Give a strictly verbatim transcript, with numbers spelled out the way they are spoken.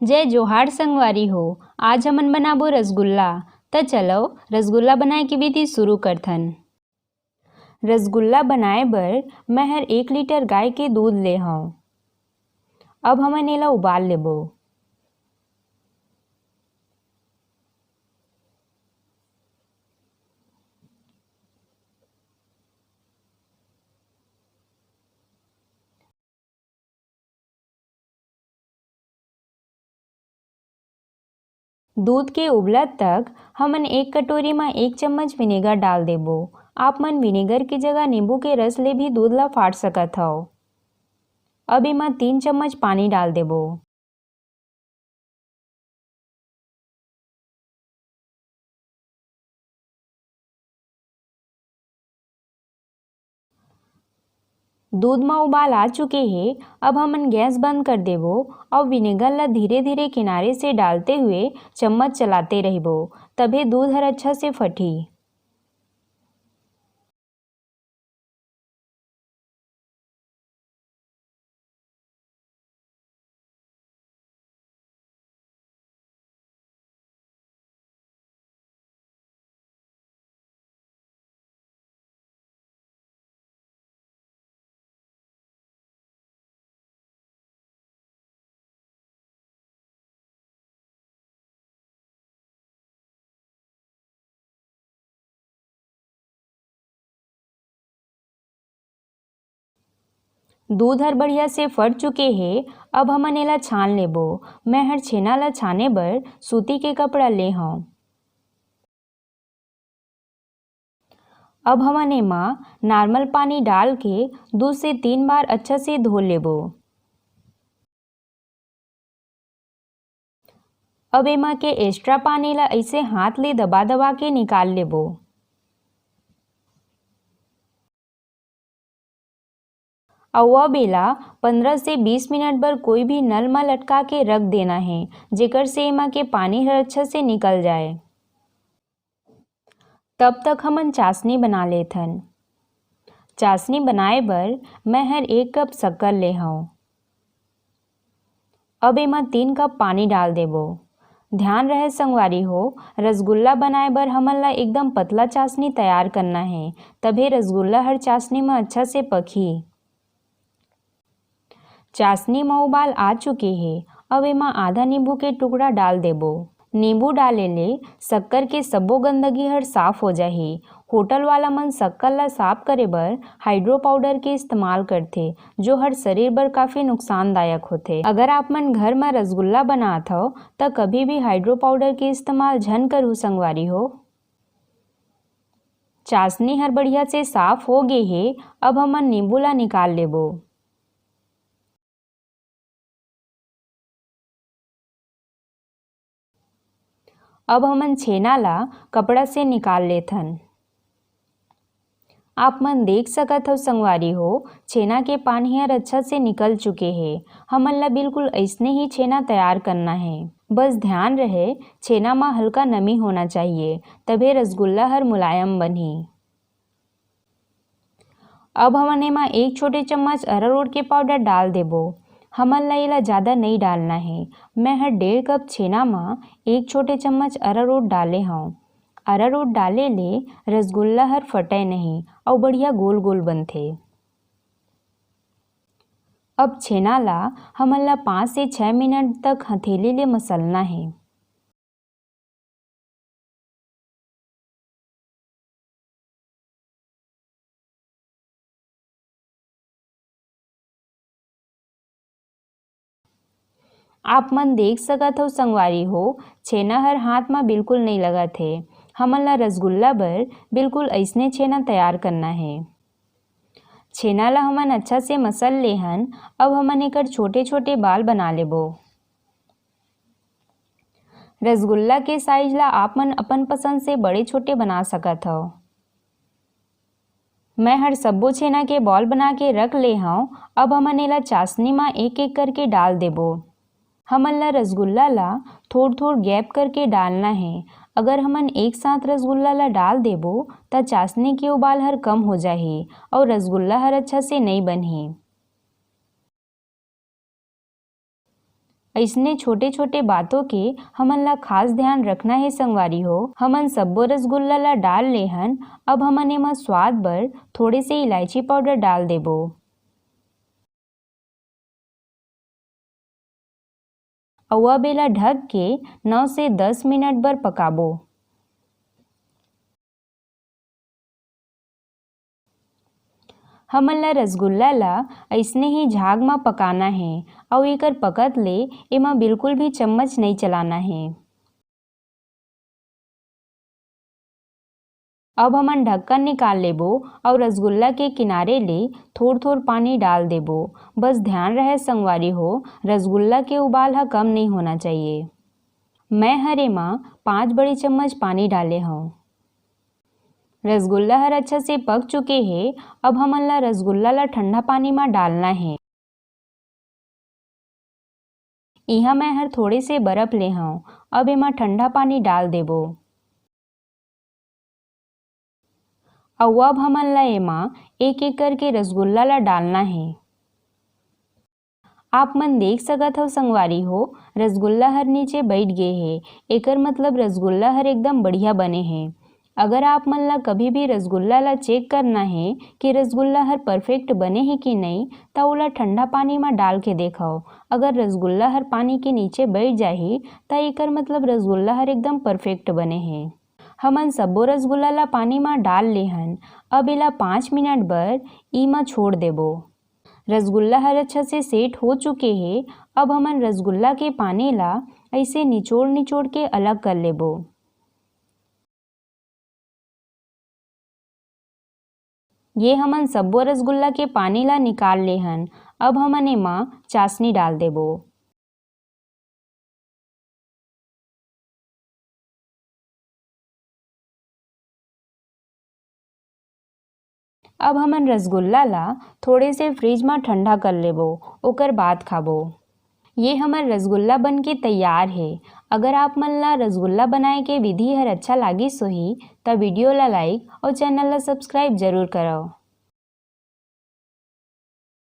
जय जोहार संगवारी हो, आज हमन बनाबो रसगुल्ला। त चलो रसगुल्ला बनाए के विधि शुरू करथन। रसगुल्ला बनाए बर मैं हर एक लीटर गाय के दूध ले हव। अब हमन एला उबाल लेबो। दूध के उबलत तक हमन एक कटोरी म एक चम्मच विनेगर डाल देबो। आप मन विनेगर के जगह नींबू के रस ले भी दूध ला फाड़ सकत हव। अब एमा तीन चम्मच पानी डाल देबो। दूध म उबाल आ चुके हे, अब हमन गैस बंद कर देबो अउ विनेगर ला धीरे-धीरे किनारे से डालते हुए चम्मच चलाते रहिबो, तभे दूध हर अच्छा से फटही। दूध हर बढ़िया से फट चुके हे, अब हमन एला छान लेबो। मैं हर छेना ला छाने बर सूती के कपड़ा ले हव। अब हमन एमा नॉर्मल पानी डाल के दू से तीन बार अच्छा से धो लेबो। अब एमा के एक्स्ट्रा पानी ला अइसे हाथ ले दबा दबा के निकाल लेबो। अउ अब एला पंद्रह से बीस मिनट बर कोई भी नल म लटका के रख देना हे, जेकर से एमा के पानी हर अच्छा से निकल जाए। तब तक हमन चाशनी बना लेथन। चाशनी बनाए बर मैं हर एक कप शक्कर ले हव। अब एमा तीन कप पानी डाल देबो। ध्यान रहे संगवारी हो, रसगुल्ला बनाए बर हमन ला एकदम पतला चाशनी तैयार करना हे, तभे रसगुल्ला हर चाशनी म अच्छा से पकही। चाशनी म उबाल आ चुके हे, अब एमा आधा नींबू के टुकड़ा डाल देबो। नींबू डाले ले शक्कर के सब्बो गंदगी हर साफ हो जाही। होटल वाला मन शक्कर ला साफ करे बर हाइड्रो पाउडर के इस्तेमाल करथे, जो हर शरीर बर काफी नुकसानदायक होथे। अगर आप मन घर म रसगुल्ला बनात हव, त कभी भी हाइड्रो पाउडर के इस्तेमाल झन करहू संगवारी हो। चाशनी हर बढ़िया से साफ हो गे हे, अब हमन नींबू ला निकाल लेबो। अब हमन छेना ला कपड़ा से निकाल लेथन। आप मन देख सकत हव संगवारी हो, छेना के पानी हर अच्छा से निकल चुके हे। हमन ला बिल्कुल अइसने ही छेना तैयार करना हे। बस ध्यान रहे, छेना म हल्का नमी होना चाहिए, तभे रसगुल्ला हर मुलायम बनही। अब हमन एमा एक छोटे चम्मच अरारोट के पाउडर डाल देबो। हमन ला एला ज़्यादा नइ डालना हे। मैं हर डेढ़ कप छेना म एक छोटे चम्मच अरारोट डाले हव। अरारोट डाले ले रसगुल्ला हर फटय नहीं अउ बढ़िया गोल गोल बनथे। अब छेना ला हमन ला पाँच से छः मिनट तक हथेली ले मसलना हे। आप मन देख सकत हव संगवारी हो, छेना हर हाथ म बिल्कुल नइ लगत हे। हमन ला रसगुल्ला बर बिल्कुल अइसने छेना तैयार करना हे। छेना ला हमन अच्छा से मसल ले हन। अब हमन एकर छोटे-छोटे बाल बना लेबो। रसगुल्ला के साइज ला आप मन अपन पसंद से बड़े-छोटे बना सकत हव। मैं हर सब्बो छेना के बॉल बना के रख ले हव। अब हमन एला चाशनी म एक-एक करके डाल देबो। हमन ला रसगुल्ला ला थोर-थोर गैप करके डालना हे। अगर हमन एक साथ रसगुल्ला ला डाल देबो, त चाशनी के उबाल हर कम हो जाही अउ रसगुल्ला हर अच्छा से नइ बनही। अइसने छोटे-छोटे बातों के हमन ला खास ध्यान रखना हे संगवारी हो। हमन सब्बो रसगुल्ला ला डाल ले हन, अब हमन एमा स्वाद बर थोड़े से इलायची पाउडर डाल देबो। अउ अब एला ढक के नौ से दस मिनट बर पकाबो। हमन ला रसगुल्ला ला अइसने ही झाग म पकाना हे अउ एकर पकत ले एमा बिल्कुल भी चम्मच नइ चलाना हे। अब हमन ढक्कन निकाल लेबो अउ रसगुल्ला के किनारे ले थोर-थोर पानी डाल देबो। बस ध्यान रहे संगवारी हो, रसगुल्ला के उबाल ह कम नइ होना चाहिए। मैं हर एमा पाँच बड़ी चम्मच पानी डाले हव। रसगुल्ला हर अच्छा से पक चुके हे। अब हमन ला रसगुल्ला ला ठंडा पानी म डालना हे। इहाँ मैं हर थोड़े से बरफ ले हव। अब एमा ठंडा पानी डाल देबो। अउ अब हमन ला एमा एक-एक करके रसगुल्ला ला डालना हे। आप मन देख सकत हव संगवारी हो, रसगुल्ला हर नीचे बइठ गे हे, एकर मतलब रसगुल्ला हर एकदम बढ़िया बने हे। अगर आप मन ला कभी भी रसगुल्ला ला चेक करना हे कि रसगुल्ला हर परफेक्ट बने हे कि नइ, त ओला ठंडा पानी म डाल के देखव। अगर रसगुल्ला हर पानी के नीचे बइठ जाही, त एकर मतलब रसगुल्ला हर एकदम परफेक्ट बने हे। हमन सब्बो रसगुल्ला ला पानी म डाल ले हन। अब एला पाँच मिनट बर ई म छोड़ देबो। रसगुल्ला हर अच्छा से सेट हो चुके हे। अब हमन रसगुल्ला के पानी ला अइसे निचोड़-निचोड़ के अलग कर लेबो। ये हमन सब्बो रसगुल्ला के पानी ला निकाल ले हन। अब हमन एमा चाशनी डाल देबो। अब हमन रसगुल्ला ला थोड़े से फ्रिज म ठंडा कर लेबो, ओकर बाद खाबो। ये हमर रसगुल्ला बन के तैयार हे। अगर आप मन ला रसगुल्ला बनाए के विधि हर अच्छा लागिस होही, त वीडियो ला लाइक अउ चैनल ला सब्सक्राइब जरूर करव।